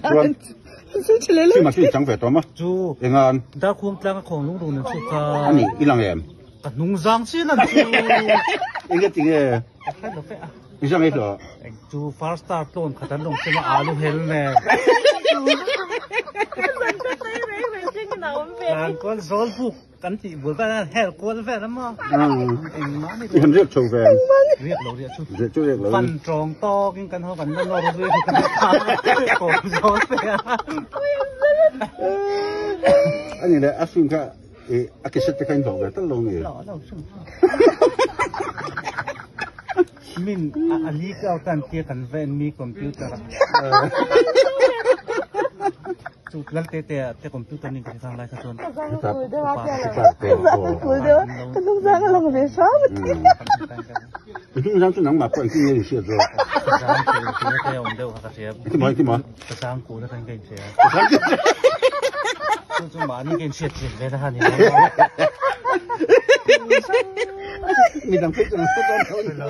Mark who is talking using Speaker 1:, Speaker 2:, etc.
Speaker 1: Chuan Sima chu i chang ve tawh maw?
Speaker 2: Chu
Speaker 1: Engan?
Speaker 2: Darkhuang tlang a khawng lungrun an chhuk kha.
Speaker 1: A ni, i lang em?
Speaker 2: Ka hnung zang chian an chu.
Speaker 1: Enge ti nge?
Speaker 2: Ka hre lo fe a.
Speaker 1: I zang ei hlawh?
Speaker 2: Chu first star tlawn khat an rawn chum a alu hel nen. Tlan kual zawl buk. Kan tih bul vel a hel kual vel a maw? Engmah ni
Speaker 1: I han riak chho ve.
Speaker 2: Riak lo riak chu.
Speaker 1: Riak chu riak lo.
Speaker 2: Fan tawng tawk in kan ho kan la nawr zui kan kawm zawl fe a.
Speaker 1: Ani le a film kha i a cassette te kha in hlawh ve tal lo nge?
Speaker 2: Hlawh lo hrim. Min a leak out an tia kan va en mi computer a. Chu lal te te te computer ning ka khang lai kha chuan.
Speaker 1: Ka
Speaker 3: hnung zang a lang ve hram a ti.
Speaker 1: Ka hnung zang chu nangmah pawh engtin nge in hriat zawk?
Speaker 2: Ka zang chu tia te awm deuh kha ka hria.
Speaker 1: Engtin maw engtin maw?
Speaker 2: Ka zang kul atang ka inhria. Chu chu mahni ka inhriat chian ve na kha ni lo.
Speaker 1: Midang phei chu an hre dawn lo.